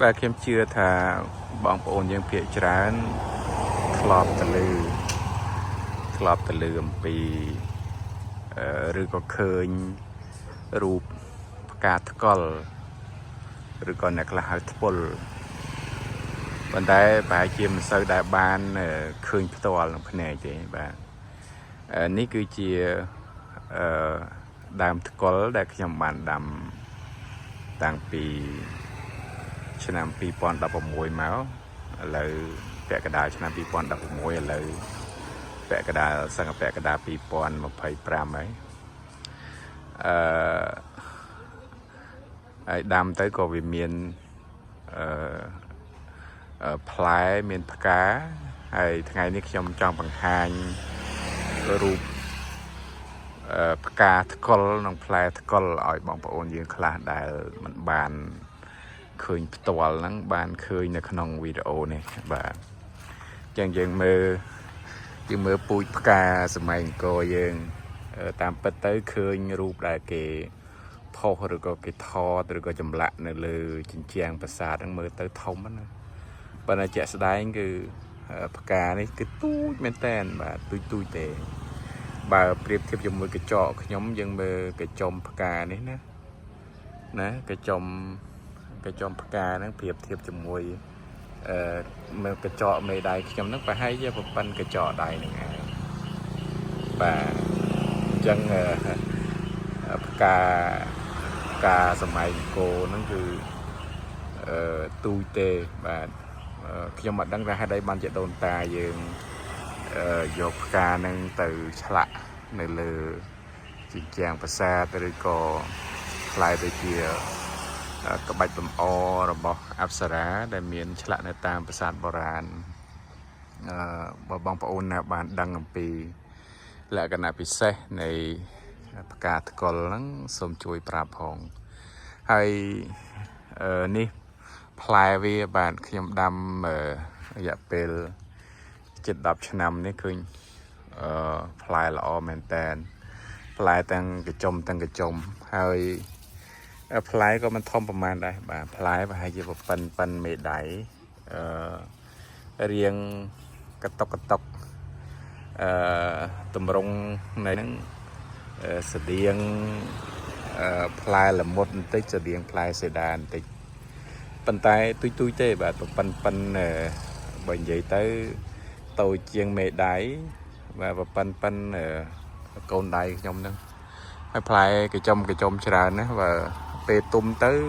បាទខ្ញុំជឿថាបងប្អូនយើងភាគច្រើនធ្លាប់ទៅឮធ្លាប់ទៅឮអំពីអឺឬក៏ឃើញរូបផ្កាថ្កុលឬក៏អ្នកខ្លះហៅថ្ពុលប៉ុន្តែប្រហែលជាមិនសូវដែលបានឃើញផ្ទាល់ក្នុងភ្នែកទេបាទនេះគឺជាអឺដើមថ្កុលដែលខ្ញុំបានដាំតាំងពី ឆ្នាំ2016មកឥឡូវពាក់កណ្ដាលឆ្នាំ2016ឥឡូវពាក់កណ្ដាលសង្កពាក់កណ្ដាល2025ហើយអឺហើយដាំទៅក៏វាមានអឺផ្លែមានផ្កាហើយថ្ងៃនេះខ្ញុំចង់បង្ហាញរូបផ្កាថ្កុលនិងផ្លែថ្កុលឲ្យបងប្អូនយើងខ្លះដែលមិនបាន ឃើញផ្ទាល់ហ្នឹងបានឃើញនៅក្នុងវីដេអូនេះបាទអញ្ចឹងយើងមើលយើងមើលពូជផ្កាសម័យអង្គរយើងតាមពិតទៅឃើញរូបដែលគេផុសឬក៏គេថតឬក៏ចម្លាក់នៅលើជញ្ជាំងប្រាសាទហ្នឹងមើលទៅធំណាប៉ុន្តែជាក់ស្ដែងគឺផ្កានេះគឺទូចមែនតែនបាទទូចទូចទេបើប្រៀបធៀបជាមួយកញ្ចក់ខ្ញុំយើងមើលកញ្ចុំផ្កានេះណាណាកញ្ចុំ កញ្ចុំផ្កាហ្នឹងប្រៀបធៀបជាមួយអឺមើលកញ្ចក់មេដៃខ្ញុំហ្នឹងប្រហែលជាប្រប៉ិនកញ្ចក់ដៃហ្នឹងឯងបាទអញ្ចឹងផ្កាផ្កាសម័យអង្គរហ្នឹងគឺអឺទូចទេបាទខ្ញុំអត់ដឹងថាហេតុអីបានជាដូនតាយើងយកផ្កាហ្នឹងទៅឆ្លាក់នៅលើជញ្ជាំងប្រាសាទឬក៏ក្លាយទៅជា ក្បាច់លម្អរបស់អប្សរាដែលមានឆ្លាក់នៅតាមប្រាសាទបុរាណអឺបើបងប្អូនណាបានដឹងអំពីលក្ខណៈពិសេសនៃផ្កាថ្កុលហ្នឹងសូមជួយប្រាប់ផងហើយអឺនេះផ្លែវាបាទខ្ញុំដាំរយៈពេលជិត10ឆ្នាំនេះឃើញអឺផ្លែល្អមែនតែនផ្លែទាំងកញ្ចុំទាំងកញ្ចុំហើយ ផ្លែក៏មិនធំប្រហែលដែរបាទផ្លែប្រហែលជាប៉ិនប៉ិនមេដៃអឺរៀងកតុកកតុកអឺតម្រង់នៃហ្នឹងស្តៀងអឺផ្លែល្មុតបន្តិចស្តៀងផ្លែសេដាបន្តិចប៉ុន្តែទុយទុយទេបាទប៉ិនប៉ិនបើនិយាយទៅតូចជាងមេដៃបាទប៉ិនប៉ិនកូនដៃខ្ញុំហ្នឹងហើយផ្លែកញ្ចុំកញ្ចុំច្រើនណាស់បើពេលទុំទៅ